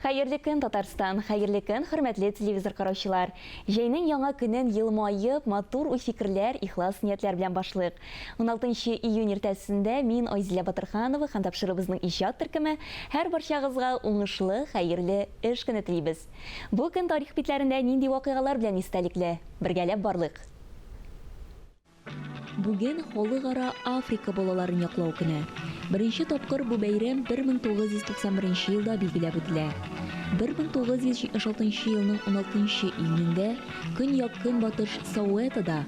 Хәерле көн, Татарстан! Хәерле көн, хөрмәтле телевизор караучылар! Җәйнең яңа көнен елмаеп, матур уй-фикерләр, ихлас ниятләр белән башлыйк. 16 июнь иртәсендә мин, Айзилә Батырханова һәм тапшыруыбызның иҗат төркеме һәрбарчагызга уңышлы, хәерле эш көне телибез. Бу көн тарих битләрендә нинди вакыйгалар белән истәлекле? Бергәләп барлыйк! Бүген Халыкара Африка балаларын яклау көне. Беренче тапкыр бу бәйрәм 1991 елда билгеләп үтелә. 1976 елның 16 июнендә көньяк-көнбатыш Соуэтода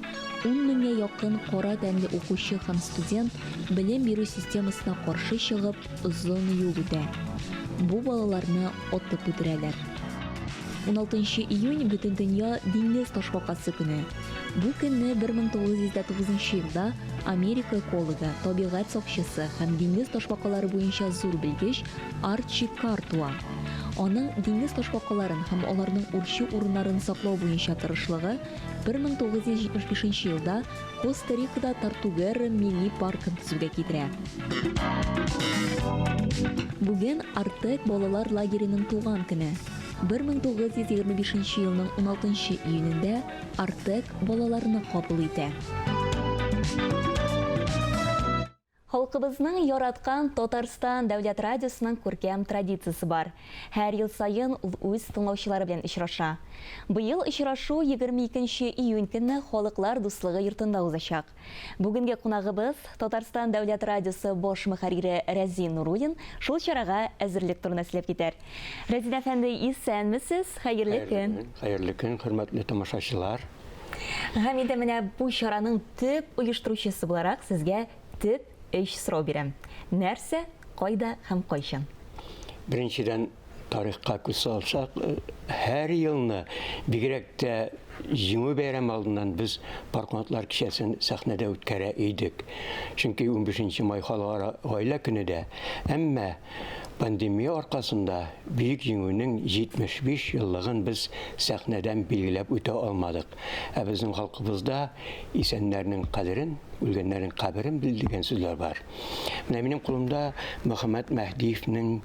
10 меңгә якын кара тәнле укучы һәм студент белем бирү системасына каршы чыгып, озын юл үтә. Бу балаларны атып үтерәләр. 16 июнь Бөтендөнья диңгез ташбакасы көне. Бу көнне 1909 елда Америка экологы, табигать сакчысы һәм диңгез ташбакалары буенча зур белгеч Арчи Карр туа. Аның диңгез ташбакаларын һәм аларның үрчү урыннарын саклау буенча тырышлыгы 1975 елда Коста-Рикада Тартугерра милли паркын төзүгә китерә. Бүген Артек балалар лагереның туган көне. 1925 елның 16 июнендә Артек балаларны кабул итә. Халкыбызның яраткан Татарстан дәүләт радиосының күркәм традициясе бар. Һәр ел саен ул үз тыңлаучылары белән очраша. Быел очрашу 22 нче июнь көнне Халыклар дуслыгы йортында узачак. Бүгенге кунагыбыз, Татарстан дәүләт радиосы баш мөхәррире Рәзин Нуруллин шул чарага әзерлек турында сөйләп китәр. Рәзин әфәнде, исәнмесез, хәерле көн! Хәерле көн, хөрмәтле тамашачылар! Һәм инде менә бу чараның төп оештыручысы буларак сезгә төп өч сорау бирәм. Нәрсә, кайда һәм кайчан? Беренчедән, тарихка күз салсак, һәр елны, бигрәк тә Җиңү бәйрәме алдыннан без Парканатлар кичәсен сәхнәдә үткәрә идек. Чөнки 15 май халыкара гаилә көне дә. Әмма пандемия аркасында Бөек Җиңүнең 75 еллыгын без сәхнәдән билгеләп үтә алмадык. Ә безнең халкыбызда исәннәрнең кадерен, үлгәннәрнең каберен бел дигән сүзләр бар. Менә минем кулымда Мөхәммәт Мәһдиевнең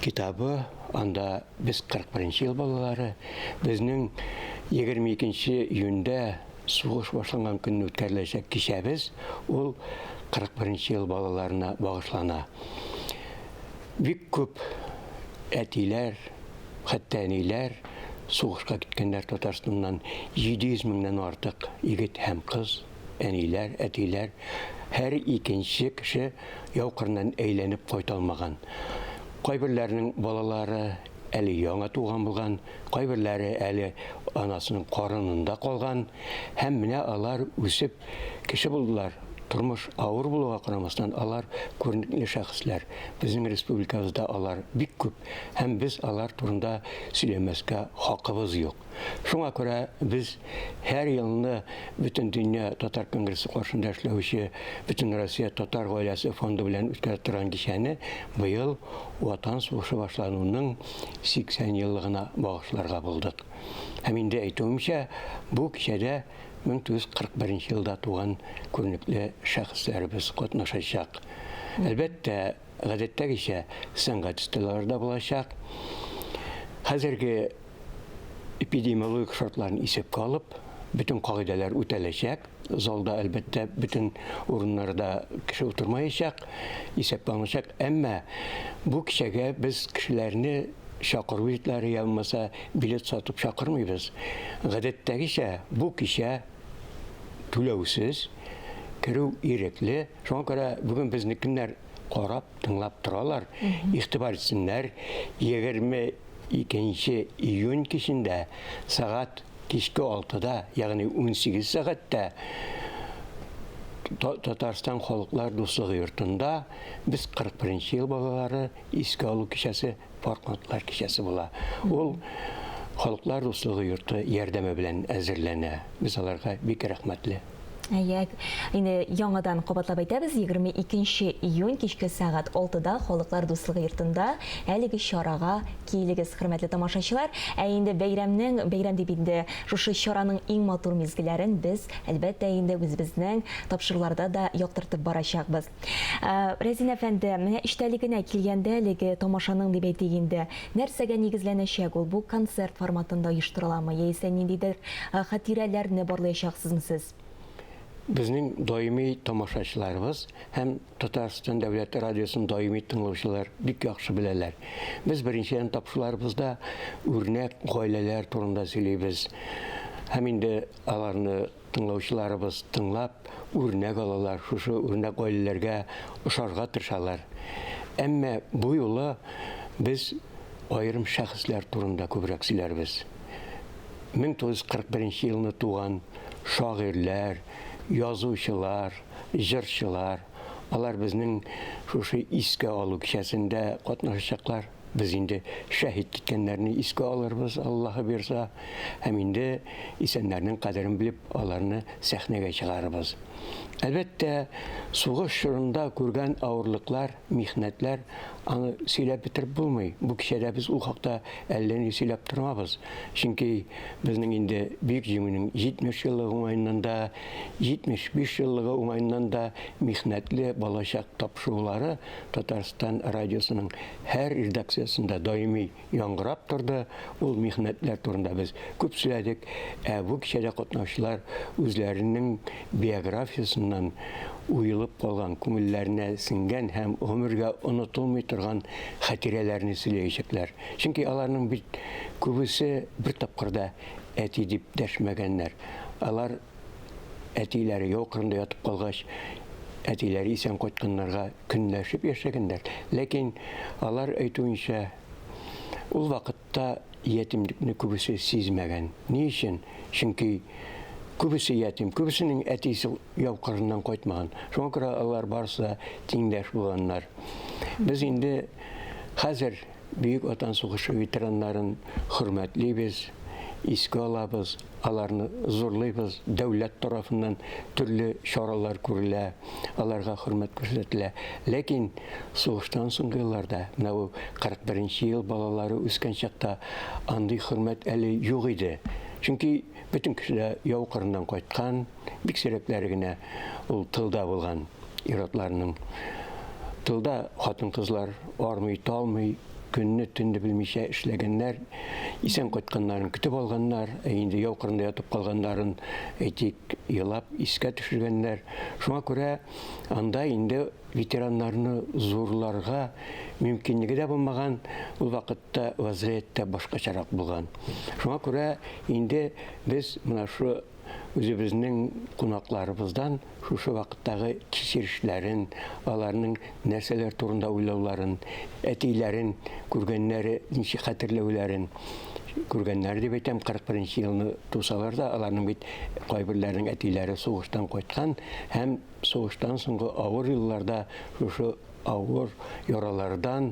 китабы, анда без 41 нче ел балалары, безнең 22 нче июньдә сугыш башланган көнне үткәреләчәк кичәбез, ул 41 нче ел балаларына багышлана. Бик күп әтиләр, хәтта әниләр сугышка киткәннәр Татарстаннан 700 меңнән артык егет һәм кыз, әниләр, әтиләр, һәр икенче кеше яу кырыннан әйләнеп кайта алмаган. Кайберләренең балалары әле яңа туган булган, кайберләре әле анасының карынында калган һәм менә алар үсеп кеше булдылар. Тормыш авыр булуга карамастан, алар күренекле шәхесләр. Безнең республикабызда алар бик күп һәм без алар турында сөйләмәскә хакыбыз юк. Шуңа күрә без һәр елны Бөтендөнья татар конгрессы каршында эшләүче Бөтенроссия татар гаиләсе фонды белән үткәрә торган кичәне быел Ватан сугышы башлануның 80 еллыгына багышларга булдык. Һәм инде әйтүемчә, бу кичәдә 1941 елда туган күренекле шәхесләребез катнашачак. Әлбәттә, гадәттәгечә сәнгать осталары да булачак. Хәзерге эпидемиологик шартларын исәпкә алып, бөтен кагыйдәләр үтәләчәк. Залда, әлбәттә, бөтен урыннарда кеше утырмаячак, исәпкә алыначак. Әмма бу кичәгә без кешеләрне чакыру билетлары я булмаса билет сатып чакырмыйбыз. Гадәттәгечә, бу кичә түләүсез, керү ирекле. Шуңа күрә бүген безне кемнәр карап, тыңлап торалар, игътибар итсеннәр. 22 июнь кичендә сәгать кичке алтыда, ягъни 18 сәгатьтә Татарстан халыклар дуслыгы йортында без 41 ел балалары искә алу кичәсе, Паркнатлар кичәсе була. Ул Халыклар дуслыгы йорты ярдәме белән әзерләнә. Без аларга бик рәхмәтле. Әйе, инде яңадан кабатлап әйтәбез, 22 нче июнь кичке сәгать алтыда Халыклар дуслыгы йортында әлеге чарага килегез, хөрмәтле тамашачылар. Ә инде бәйрәмнең, бәйрәм дип инде, шушы чараның иң матур мизгелләрен без, әлбәттә инде, үзебезнең тапшыруларда да яктыртып барачакбыз. Рәзин әфәнде, менә эчтәлегенә килгәндә, әлеге тамашаның дип әйтик инде, нәрсәгә нигезләнәчәк ул? Бу концерт форматында оештырыламы, яисә ниндидер хатирәләрне барлаячаксызмы сез? Безнең даими тамашачыларыбыз һәм Татарстан дәүләт радиосын даими тыңлаучылар бик яхшы беләләр. Без беренчедән тапшыруларыбызда үрнәк гаиләләр турында сөйлибез. Һәм инде аларны Тыңлаучыларыбыз тыңлап, үрнәк алалар, шушы үрнәк гаиләләргә ошарга тырышалар. Әмма бу юлы без аерым шәхесләр турында күбрәк сөйләрбез. 1941 елны туган шагыйрьләр, язучылар, җырчылар, алар безнең шушы искә алу кичәсендә катнашачаклар. Без инде шәһит киткәннәрне искә алырбыз, Аллаһы боерса, һәм инде исәннәрнең кадерен белеп, аларны сәхнәгә чыгарырбыз. Әлбәттә, сугыш чорында күргән авырлыклар, михнәтләр, аны сөйләп бетереп булмый. Бу кичәдә без ул хакта әллә ни сөйләп тормабыз. Чөнки безнең инде Бөек Җиңүнең 70 еллыгы уңаеннан да, 75 еллыгы уңаеннан да михнәтле балачак тапшырулары Татарстан радиосының һәр редакциясендә даими яңгырап торды. Ул михнәтләр турында без күп сөйләдек. Ә бу кичәдә катнашучылар үзләренең биографиясеннән уелып калган, күңелләренә сеңгән һәм гомергә онытылмый торган хатирәләрне сөйләячәкләр. Чөнки аларның бит күбесе бер тапкыр да әти дип дәшмәгәннәр. Алар әтиләре яу кырында ятып калгач, әтиләре исән кайтканнарга көнләшеп яшәгәннәр. Ләкин алар әйтүенчә, ул вакытта ятимлекне күбесе сизмәгән. Ни өчен? Чөнки күбесе ятим, күбесенең әтисе яу кырыннан кайтмаган. Шуңа күрә алар барысы да тиңдәш булганнар. Без инде хәзер Бөек Ватан сугышы ветераннарын хөрмәтлибез, искә алабыз, аларны зурлыйбыз, дәүләт тарафыннан төрле чаралар күрелә, аларга хөрмәт күрсәтелә. Ләкин сугыштан соңгы елларда, менә бу 41 нче ел балалары үскән чакта андый хөрмәт әле юк иде. Чөнки бөтен кеше дә яу кырыннан кайткан, бик сирәкләре генә ул тылда булган. Ир-атларның тылда хатын-кызлар армый-талмый, көнне төнне белмичә эшләгәннәр, исән кайтканнарын көтеп алганнар, ә инде яу кырында ятып калганнарын, әйтик, елап искә төшергәннәр. Шуңа күрә анда инде ветераннарны зурларга мөмкинлеге дә булмаган, ул вакытта вазгыять тә башкачарак булган. Шуңа күрә инде без менә шу Үзебезнең кунакларыбыздан шушы вакыттагы кичерешләрен, аларның нәрсәләр турында уйлауларын, әтиләрен күргәннәре ничек хәтерләүләрен, күргәннәре дип әйтәм, 41 нче елны тусалар да, аларның бит кайберләренең әтиләре сугыштан кайткан һәм сугыштан соңгы авыр елларда шушы авыр яралардан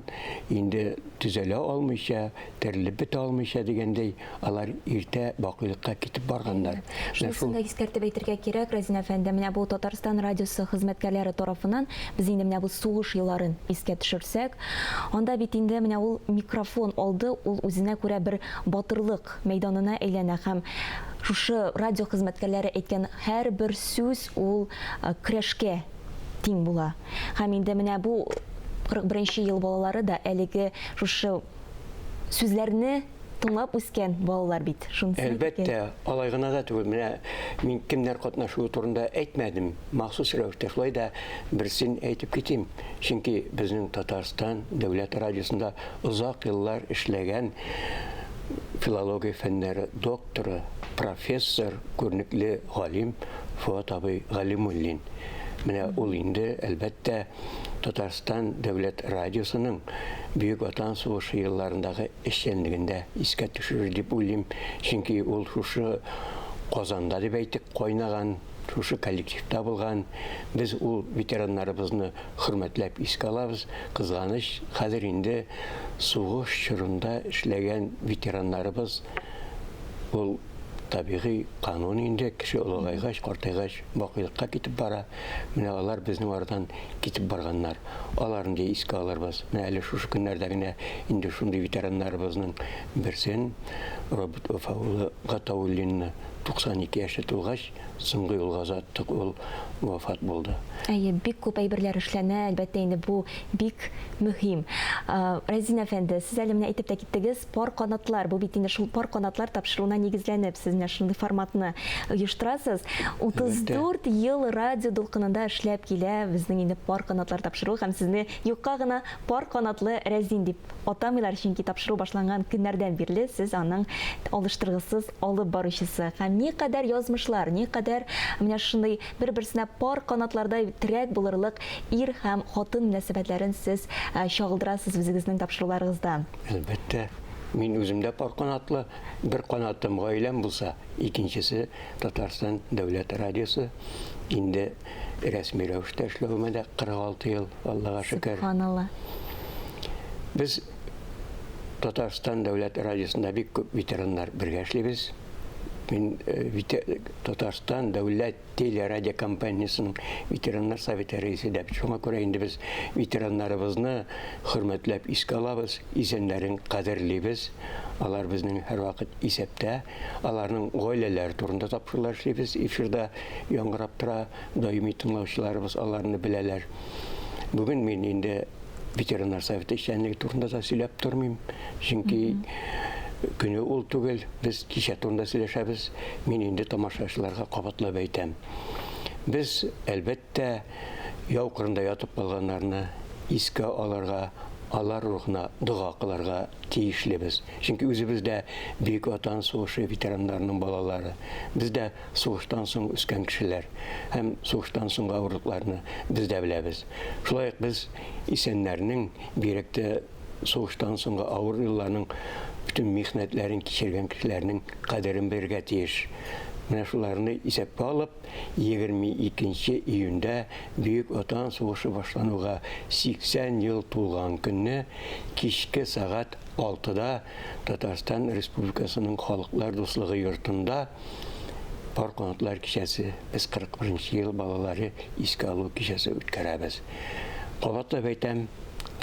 инде төзәлә алмыйча, терелеп бетә алмыйча дигәндәй, алар иртә бакыйлыкка китеп барганнар. Шунысын да искәртеп әйтергә кирәк, Разин әфәнде, менә бу Татарстан радиосы хезмәткәрләре тарафыннан без инде менә бу сугыш елларын искә төшерсәк, анда бит инде менә ул микрофон алды, ул үзенә күрә бер батырлык мәйданына әйләнә һәм шушы радио хезмәткәрләре әйткән һәрбер сүз ул көрәшкә тиң була. Һәм инде менә бу 41 нче ел балалары да әлеге шушы сүзләрне тыңлап үскән балалар бит. Шунысын әйтергә. Әлбәттә, алай гына да түгел. Менә мин кемнәр катнашуы турында әйтмәдем, махсус рәвештә. Шулай да берсен әйтеп китим. Чөнки безнең Татарстан дәүләт радиосында озак еллар эшләгән филология фәннәре докторы, профессор, күренекле галим Фоат абый Галимуллин. Менә ул инде, әлбәттә, Татарстан дәүләт радиосының Бөек Ватан сугышы елларындагы эшчәнлеген дә искә төшерер дип уйлыйм. Чөнки ул шушы Казанда дип әйтик, кайнаган, шушы коллективта булган. Без ул ветераннарыбызны хөрмәтләп искә алабыз. Кызганыч, хәзер инде сугыш чорында эшләгән ветераннарыбыз ул. табигый канун инде, кеше олыгайгач, картайгач, бакыйлыкка китеп бара. Менә алар безнең арадан китеп барганнар. Аларны да искә алырбыз. Менә әле шушы көннәрдә генә инде шундый ветераннарыбызның берсен, Роберт Вафа улы Гатауллинны 92 яше тулгач, соңгы юлга озаттык, ул вафат булды. Әйе, бик күп әйберләр эшләнә, әлбәттә инде бу бик мөһим. Рәзин әфәнде, сез әле менә әйтеп тә киттегез, пар канатлар, бу бит инде шул пар канатлар тапшыруына нигезләнеп, сез менә шундый форматны оештырасыз. 34 ел радио дулкынында эшләп килә безнең инде пар канатлар тапшыруы һәм сезне юкка гына пар канатлы Рәзин дип атамыйлар, чөнки тапшыру башланган көннәрдән бирле сез аның алыштыргысыз алып баручысы. Һәм никадәр язмышлар, никадәр менә шушындый бер-берсенә пар канатлардай терәк булырлык ир һәм хатын мөнәсәбәтләрен сез чагылдырасыз үзегезнең тапшыруларыгызда. Әлбәттә, мин үзем дә пар канатлы. Бер канатым гаиләм булса, икенчесе Татарстан дәүләт радиосы. Инде рәсми рәвештә эшләвемә дә 46 ел, Аллага шөкер. Сөбханалла. Без Татарстан дәүләт радиосында бик күп ветераннар бергә эшлибез. Мин э, Татарстан дәүләт телерадиокомпаниясенең ветераннар советы рәисе дә. Шуңа күрә инде без ветераннарыбызны хөрмәтләп искә алабыз, исәннәрен кадерлибез. Алар безнең һәрвакыт исәптә. Аларның гаиләләре турында тапшырулар эшлибез. Эфирда яңгырап тора, даими тыңлаучыларыбыз аларны беләләр. Бүген мин инде ветераннар советы эшчәнлеге турында да сөйләп тормыйм, чөнки көне ул түгел, без кичә турында сөйләшәбез. Мин инде тамашачыларга кабатлап әйтәм. Без, әлбәттә, яу кырында ятып калганнарны искә алырга, алар рухына дога кылырга тиешлебез. Чөнки үзебез дә Бөек Ватан сугышы ветераннарының балалары. Без дә сугыштан соң үскән кешеләр һәм сугыштан соңгы авырлыкларны без дә беләбез. Шулай ук без исәннәрнең, бигрәк тә сугыштан соңгы авыр елларның бөтен михнәтләрен кичергән кешеләрнең кадерен белергә тиеш. Менә шуларны исәпкә алып, 22 нче июньдә Бөек Ватан сугышы башлануга 80 ел тулган көнне кичке сәгать алтыда Татарстан Республикасының Халыклар дуслыгы йортында Пар канатлар кичәсе, без 41 нче ел балалары искә алу кичәсе үткәрәбез. Кабатлап әйтәм,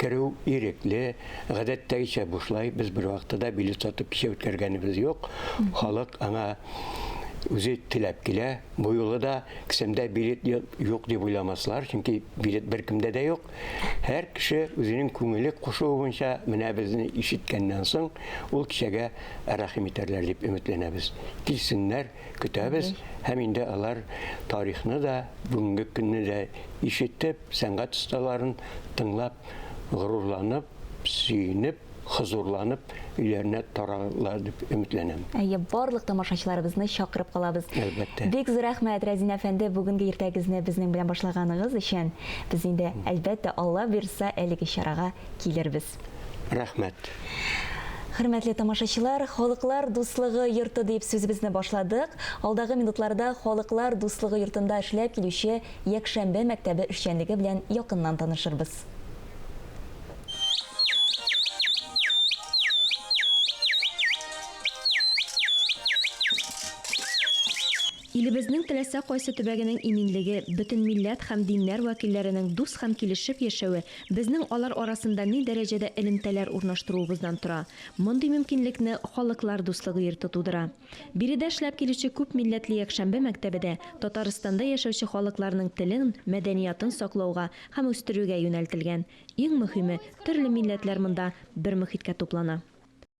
керү ирекле, гадәттәгечә бушлай, без бервакытта да билет сатып кичә үткәргәнебез юк. Халык аңа үзе теләп килә. Бу юлы да кесәмдә билет юк дип уйламаслар, чөнки билет беркемдә дә юк. Һәр кеше үзенең күңеле кушуы буенча менә безне ишеткәннән соң ул кичәгә рәхим итәрләр дип өметләнәбез. Килсеннәр, көтәбез һәм инде алар тарихны да, бүгенге көнне дә ишетеп, сәнгать осталарын тыңлап, горурланып, сөенеп, хозурланып өйләренә таралырлар дип өметләнәм. Әйе, барлык тамашачыларыбызны чакырып калабыз. Әлбәттә. Бик зур рәхмәт, Рәзин әфәнде, бүгенге иртәгезне безнең белән башлаганыгыз өчен. Без инде, әлбәттә, Алла боерса, әлеге чарага килербез. Рәхмәт. Хөрмәтле тамашачылар, Халыклар дуслыгы йорты дип сүзебезне башладык. Алдагы минутларда Халыклар дуслыгы йортында эшләп килүче якшәмбе мәктәбе эшчәнлеге белән якыннан танышырбыз. Илебезнең теләсә кайсы төбәгенең иминлеге, бөтен милләт һәм диннәр вәкилләренең дус һәм килешеп яшәве безнең алар арасында ни дәрәҗәдә элемтәләр урнаштыруыбыздан тора. Мондый мөмкинлекне Халыклар дуслыгы йорты тудыра. Биредә эшләп килүче күп милләтле якшәмбе мәктәбе дә Татарстанда яшәүче халыкларның телен, мәдәниятын саклауга һәм үстерүгә юнәлтелгән. Иң мөһиме, төрле милләтләр монда бер мохиткә туплана.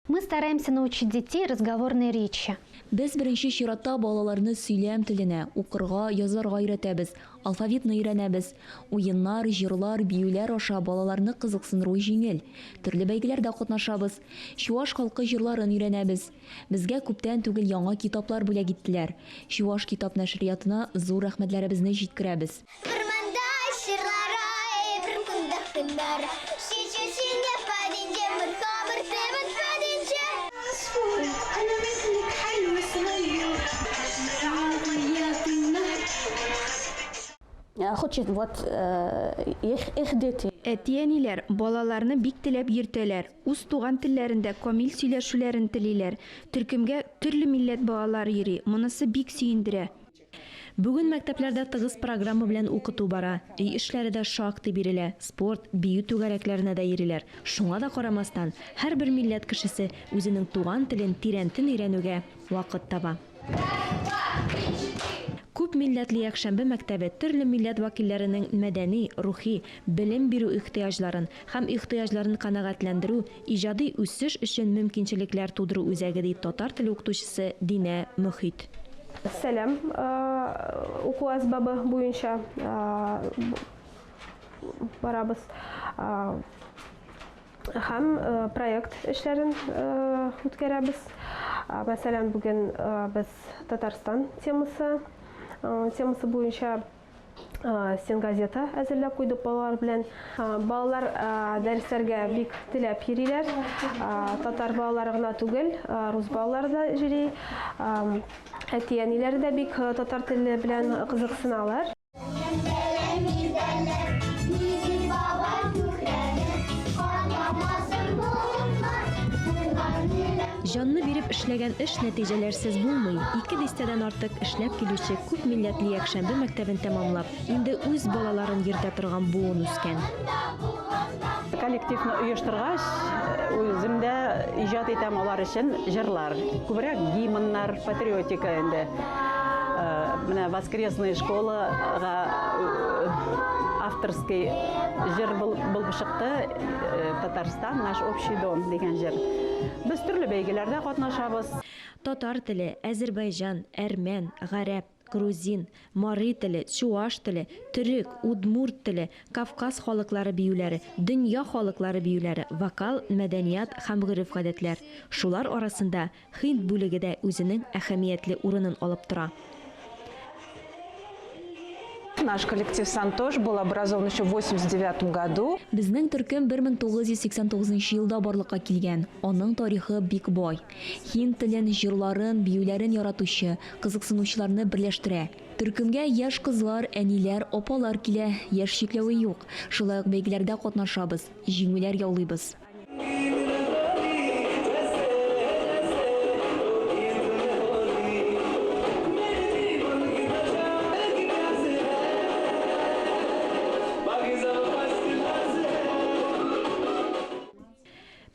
Мы стараемся научить детей разговорной речи. Без беренче чиратта балаларны сөйләм теленә, укырга, язарга өйрәтәбез, алфавитны өйрәнәбез. Уеннар, җырлар, биюләр аша балаларны кызыксындыру җиңел. Төрле бәйгеләрдә катнашабыз. Чуаш халкы җырларын өйрәнәбез. Безгә күптән түгел яңа китаплар бүләк иттеләр. Чуаш китап нәшриятына зур рәхмәтләребезне җиткерәбез. Урманда җырлар ай, бер кунда көннәр. Чичи сине падинче, бер хабар тебен падинче. Хочет вот их дети. Әти-әниләр балаларны бик теләп йөртәләр, үз туган телләрендә камил сөйләшүләрен телиләр. Төркемгә төрле милләт балалары йөри, монысы бик сөендерә. Бүген мәктәпләрдә тыгыз программа белән укыту бара. Өй эшләре дә шактый бирелә, спорт, бию түгәрәкләренә дә йөриләр. Шуңа да карамастан, һәрбер милләт кешесе үзенең туган телен тирәнтен өйрәнүгә вакыт таба. Күп милләтле якшәмбе мәктәбе төрле милләт вәкилләренең мәдәни, рухи, белем бирү ихтыяҗларын һәм ихтыяҗларын канәгатьләндерү, иҗади үсеш өчен мөмкинчелекләр тудыру үзәге, ди татар теле укытучысы Динә Мөхит. Сәлам уку әсбабы буенча барабыз һәм проект эшләрен үткәрәбез. Мәсәлән, бүген без Татарстан темасы темасы буенча стенгазета әзерләп куйдык балалар белән. Балалар дәресләргә бик теләп йөриләр. Татар балалары гына түгел, рус балалары да йөри. Әти-әниләре дә бик татар теле белән кызыксыналар. Җанны биреп эшләгән эш нәтиҗәләрсез булмый. Ике дистәдән артык эшләп килүче күп милләтле якшәмбе мәктәбен тәмамлап, инде үз балаларын йөртә торган буын үскән. Коллективны оештыргач, үзем дә иҗат итәм алар өчен җырлар. Күбрәк гимннар, патриотика инде. Менә воскресная школага авторский җыр булып чыкты. Татарстан наш общий дом дигән җыр. Без төрле бәйгеләрдә катнашабыз. Татар теле, әзербайҗан, әрмән, гарәп, грузин, мари теле, чуаш теле, төрек, удмурт теле, Кавказ халыклары биюләре, дөнья халыклары биюләре, вокал, мәдәният һәм гореф-гадәтләр. Шулар арасында Һинд бүлеге дә үзенең әһәмиятле урынын алып тора. Наш коллектив Сантош был образован еще в 89 году. Безнең төркем 1989 елда барлыкка килгән. Аның тарихы бик бай. Һинд телен, җырларын, биюләрен яратучы, кызыксынучыларны берләштерә. Төркемгә яшь кызлар, әниләр, апалар килә, яшь чикләве юк. Шулай ук бәйгеләрдә катнашабыз, җиңүләр яулыйбыз.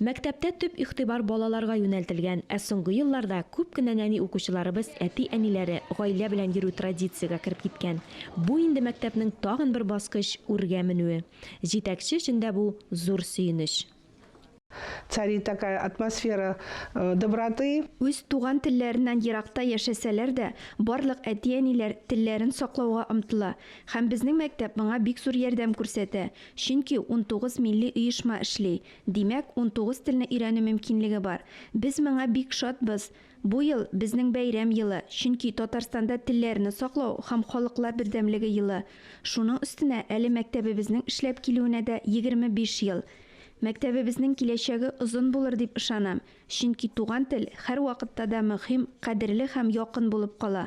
Мәктәптә төп игътибар балаларга юнәлтелгән, ә соңгы елларда күп кенә нәни укучыларыбыз әти-әниләре, гаилә белән йөрү традициягә кереп киткән. Бу инде мәктәпнең тагын бер баскыч үргә менүе. Җитәкче өчен дә бу зур сөенеч. Царит такая атмосфера доброты. Үз туган телләреннән еракта яшәсәләр дә, барлык әти-әниләр телләрен саклауга омтыла. Һәм безнең мәктәп моңа бик зур ярдәм күрсәтә. Чөнки 19 милли оешма эшли. Димәк, 19 телне өйрәнү мөмкинлеге бар. Без моңа бик шатбыз. Бу ел, безнең бәйрәм елы, чөнки Татарстанда телләрне саклау һәм халыклар бердәмлеге елы. Шуның өстенә әле мәктәбебезнең эшләп килүенә дә 25 ел. Мәктәбебезнең киләчәге озын булыр дип ышанам, чөнки туган тел һәрвакытта да мөһим, кадерле һәм якын булып кала.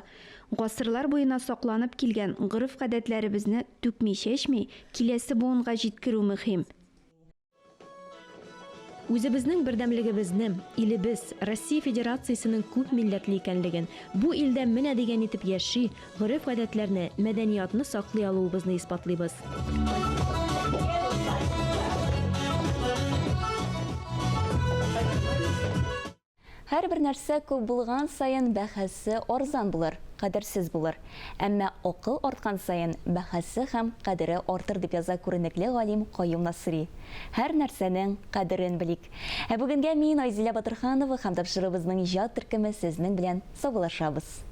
Гасырлар буена сакланып килгән гореф-гадәтләребезне түкми-чәчми киләсе буынга җиткерү мөһим. Үзебезнең бердәмлегебезне, илебез, Россия Федерациясенең күп милләтле икәнлеген, бу илдә менә дигән итеп яши, гореф-гадәтләрне, мәдәниятны саклый алуыбызны исбатлыйбыз. Һәрбер нәрсә күп булган саен бәһасе арзан булыр, кадерсез булыр. Әмма акыл арткан саен бәһасе һәм кадере артыр, дип яза күренекле галим Каюм Насыйри. Һәр нәрсәнең кадерен белик. Ә бүгенгә мин, Айзилә Батырханова һәм тапшыруыбызның иҗат төркеме сезнең белән саубуллашабыз.